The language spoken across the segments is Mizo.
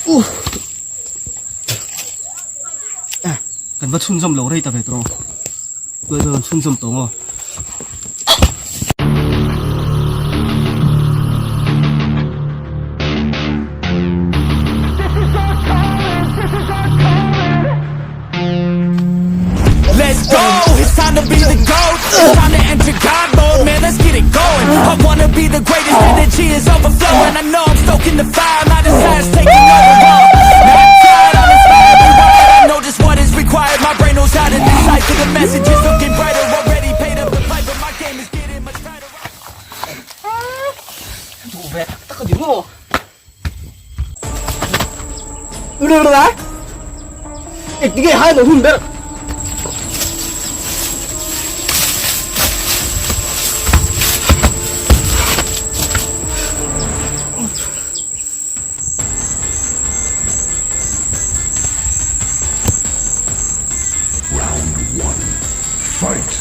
Kan va chhunzawm lo rei ta ve tawh. Tuai chuan kan chhunzawm tawh maw? Let's go, it's time to be the GOAT It's time to enter God mode, man, let's get it going I wanna be the greatest, energy is overflowing I know I'm stoking the fire, my desire's taking over all Not tired, I'm inspired, rewired I know just what is required, my brain knows how to decipher The message is looking brighter, already paid up the pipe But my game is getting much tighter Duh ve tak tak a ni maw? Engtinge hai lo hun ber? Round one, fight!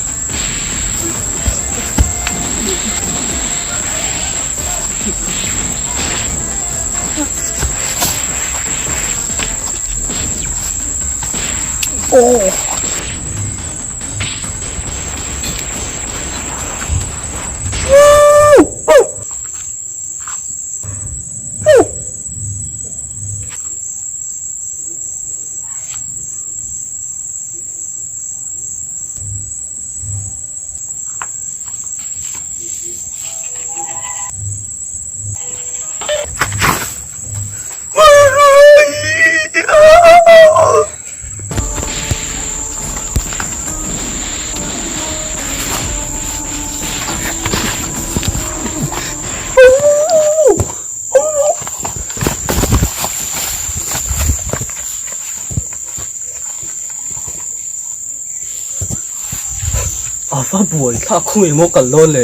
A va buai thlak khawng emaw kal dawn le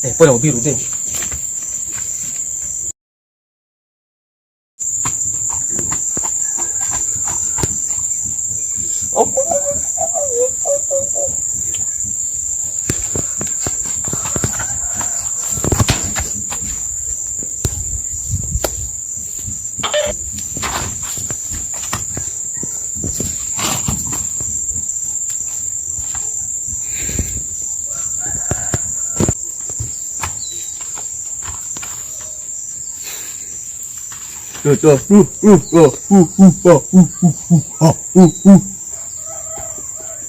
eh pawilo biru deuh.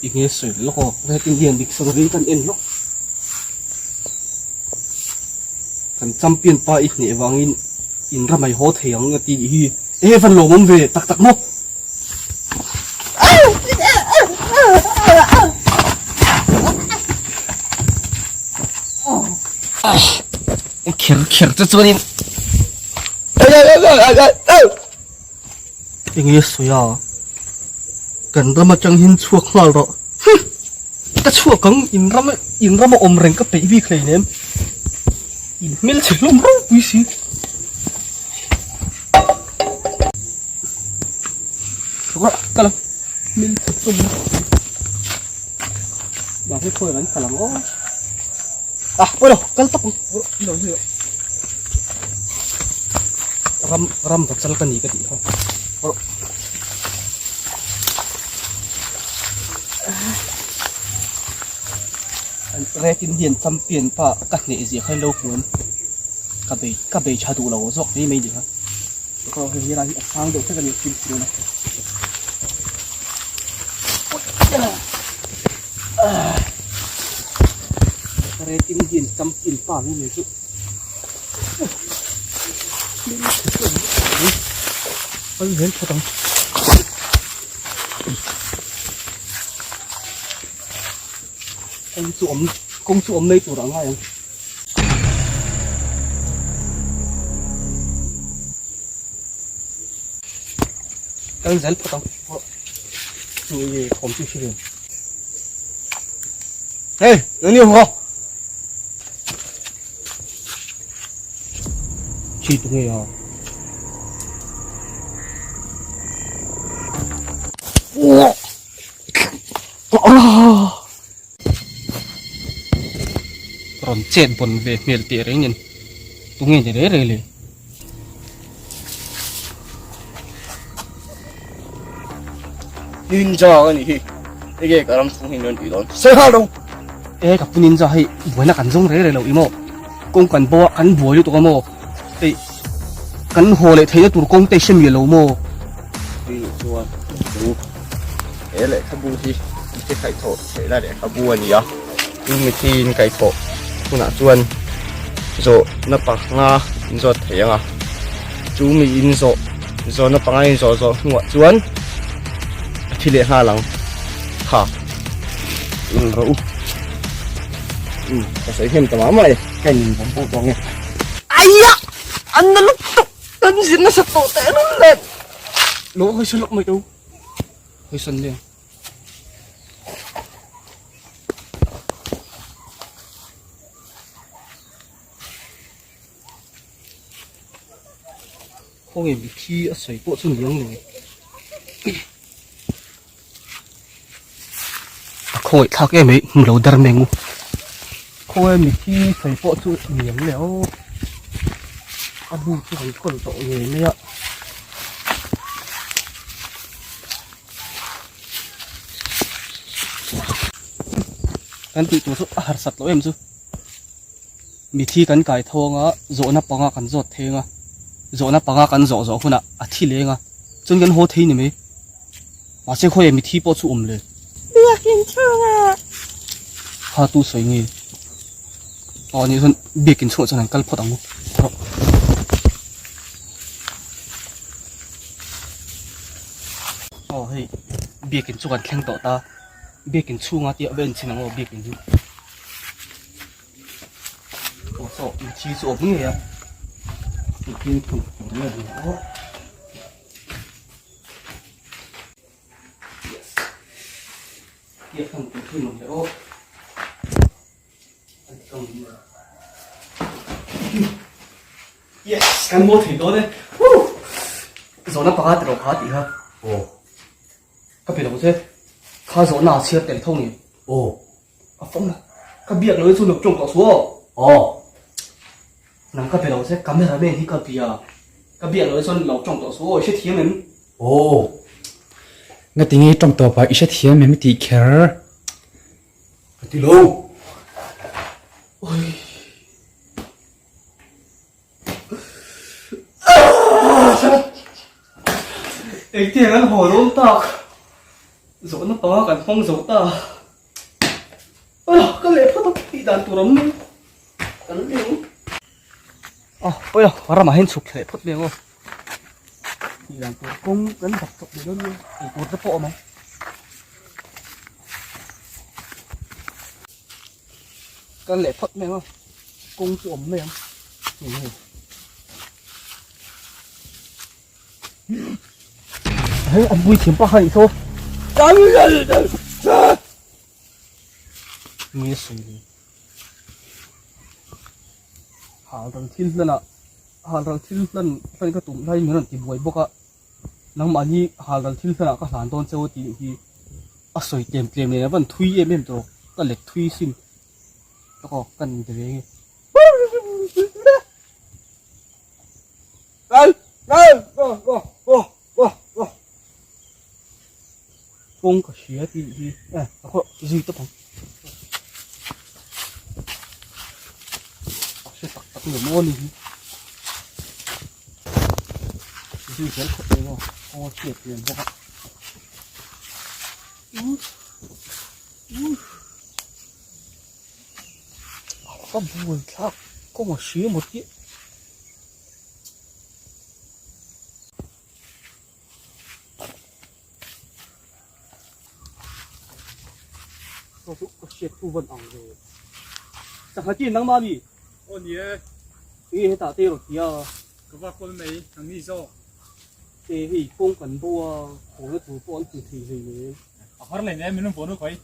Enge sawi lawk aw Red Indian dik sang ring kan en lawk kan champion pa i hneh vangin in ramai haw thei ang a tih hi e van lawmawm ve tak tak maw. Kher kher che chuanin Enge sawi a kan ram atang hian chhuak nghal rawh ka chhuak ang in ram in rama awm reng ka peih bik hleinem in hmelchhe hlawm ropui si. Kal ang hmelchhe hlawm mahse khawi kan kal ang aw ah pawilo kal tawp ang lo zui rawh ram ram va chal ka ni ka tih kha rawh Red Indian champion pa ka hneh zia kha in lo hmu em ka bei ka bei tha duh lo zawk mai mai ni kha. Aw hei helai hi a sang deuh hlek a ni fimkhur ila Red Indian champion pa mai mai chu kal zel phawt ang kawng chu awm kawng chu awm mai tur a ngai ang. Kal zel phawt ang chu i thawm chu hre ve hey nang ni haw chi tu nge a Rawn chet bawn ve hmel teh reng nen tunge ni reng reng le. Ninja ka nih hi. Enge ka ram chhung hi in rawn tih dawn? Sawi nghal rawh. E ka pu Ninja hei buaina kan zawng reng reng lo i maw? Kawng kan bo a kan buai lutuk a maw? Hei kan haw leh theihna tur kawng te i hre miah lo maw? Tui nih chuan chu he lehkhabu hi mitthi kaihthawh theihna lehkhabu a ni a, chu mitthi in kaihthawh hunah chuan zawhna panga in zawt thei ang a, chu mi in zawh zawhna panga in zawh zawh hnuah chuan a thi leh nghal ang kha in rawh u um ka sawi hnem ta mah mah e ka in vawm pawh tawh ang e. Aia! An na lutuk! Kan zir nasa tawh teh reng nen. Lo hawi sawn lawk mai teu. Hawi sawn leng. Khawnge mithi a sawi pawh chu niang le. A khawngaih thlak em mai hmu lo dar meng u. Khawnge mithi sawi pawh chu niang le aw. A bu chu kan kawl tawh ngei mai a. Kan tih tur chu a harsat loh em chu. Mithi kan kai tho anga zawhna panga kan zawt theng a. Zawhna panga kan zawh zawh hunah a thi leng a. Chuan kan haw thei ni mai. Mahse khawi mithi pawh chu awm le. Biakin chhungah. Kha tu sawi nge? Aw nih chuan biakin chhungah chuan an kal phawt ang u. Rawh. Aw hei biakin chu kan thleng tawh ta. Biakin chhunga tih a va enchhin ang aw biakin chu. Aw saw mithi chu awm ngei a. Biakin thum tur nge ni aw. Yes, kan maw thei dawn e. Woo! Zawhna panga ti lo kha tih kha. Aw. Ka pe lo che. Kha zawhna a chhiar tel tho nge. Aw. A fawm la. Ka biak lo hi chu nuk tawng tawh suh aw. Aw. Nang ka pe lo che, camera man hi ka bia. Ka biak lo hi chuan lo tawng tawh suh aw, i hrethiam em? Aw. Ngatinge i tawng tawp a, i hrethiam em i tih kher? Ka ti lo. Oi. Engtiang an haw dawn tak? Zawhna panga kan hmang zo ta. Aw ka leh phawt a tih dan tur awm mai kan leng aw pawi a ramah hian chhuk thleh phawt mai ang aw tih dan tur kawng kan bak chawp mai dawn nia ei tur te pawh a awm ang kan leh phawt mai ang aw kawng chu awm mai ang Hei an pui thiam pa kha nih saw. Nge sawi le. Hal ral thil hlan ah hal ral thil hlan hlan ka tum lai min rawn ti buai bawk a. Nangmahni hal ral thil hlan ah ka hlan dawn cheu tih hi a sawi tlem tlem nen a van thui em em tawh ka let thui sin. Tawk aw ka ni ta ve nge. Kawng ka hria tih hi e a khaw zui tawp ang a hre tak tak ni maw ni hi zui zel khawp mai maw kawng a hriat hmel bawk a ka buai thlak kawng a hria maw tih. Ka hriat thu vawn ang ve. Sangha chin nangmah mi? Aw ni e. Enge hetah te rawn ti a? Ka va kawl mai, nang ni zawk. E hei kawng kan bo a, khawna tur pawh an hmu thei hlei nem. A har hlei nem, min rawn vawn u khawi.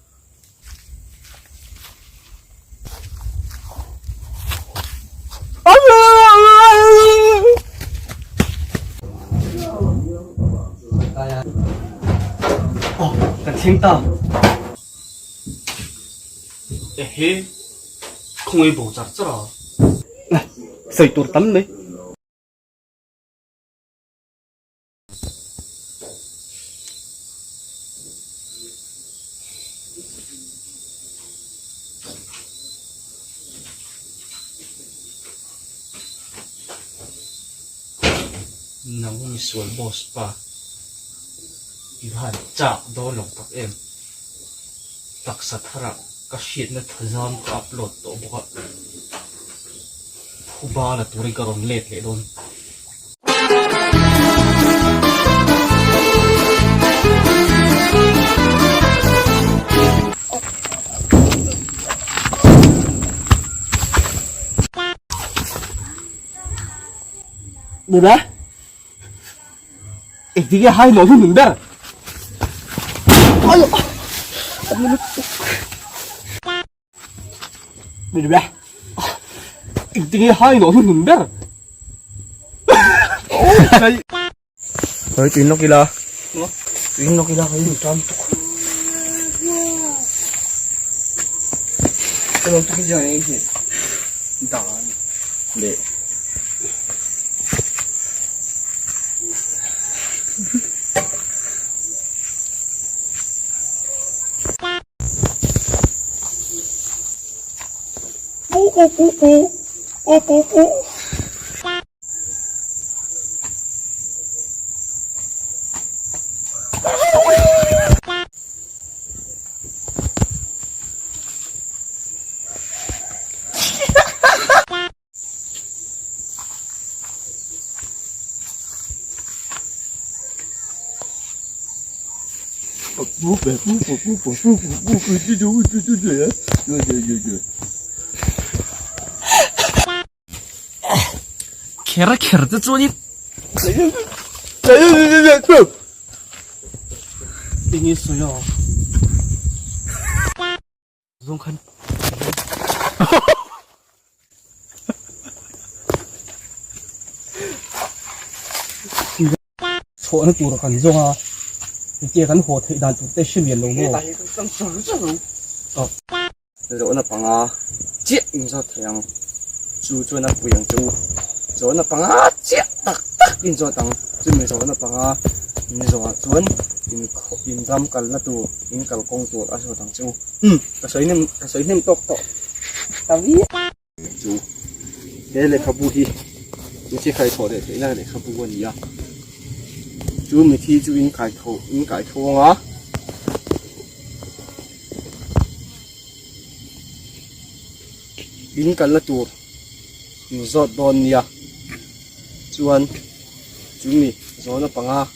Aw kan thleng ta. Ehe khawngaih bo char char a. Sawi tur tam mai. Nang misual boss pa i va han chak dawn lo tak em. Taksa tharah ka hriatna thazam ka upload tawh bawk a, phuba la turin ka rawn let leh dawn. Nula? Engtin nge hai lo hi nun ber? Nula? Engtin nge hai lo hi nun ber? Hei tuin lawk ila. Tuin lawk ila ka in tam tuk. Ka lo tuk hi ei hi. Dan le. Pu pu pu pu. Pu pu pu. Kher kher te chuanin Enge sawi a? Zawng khan Chhuahna tur kan zawng a, engtia kan haw theih dan tur te hre mian lo maw? Zawhna panga chiah in zawt thei ang. Chu chuan a pui ang che u. Zawhna panga chiah tak tak in zawt ang. Chumi zawhna panga in zawhah chuan in in ram kalna tur, in kalkawng tur a zawt ang che u. Umm ka sawi hnem ka sawi hnem tawk tawh ta viau. Chu he lehkhabu hi mithi kaithawh leh theihna lehkhabu a ni a. Chu mithi chu in kaitho in kaitho ang a. In kalna tur in zawt dawn nia chuan chumi zawhna panga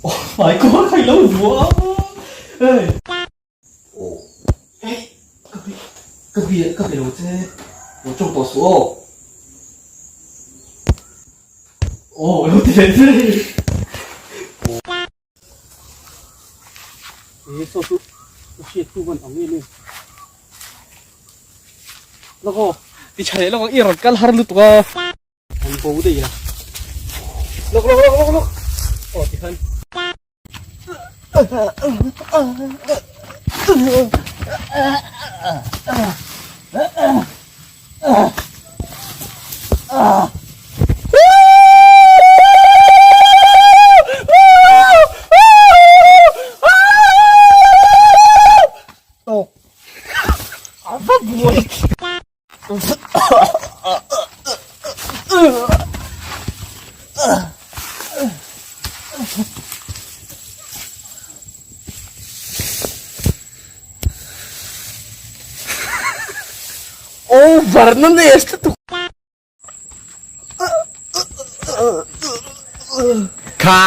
Oh my god ka ilo vua a Aw eh ka be ka be ka be lo che lo tawng tawh suh aw aw lo ti leh che eh saw chu ka hriat tu ban ang em em lawk aw ti tha leh lawk ang i rawn kal har lutuk a. An bo daih la. Lawk lawk lawk lawk lawk. Aw ti khan. Tawk. A va buai. Over na nest tu. Kha.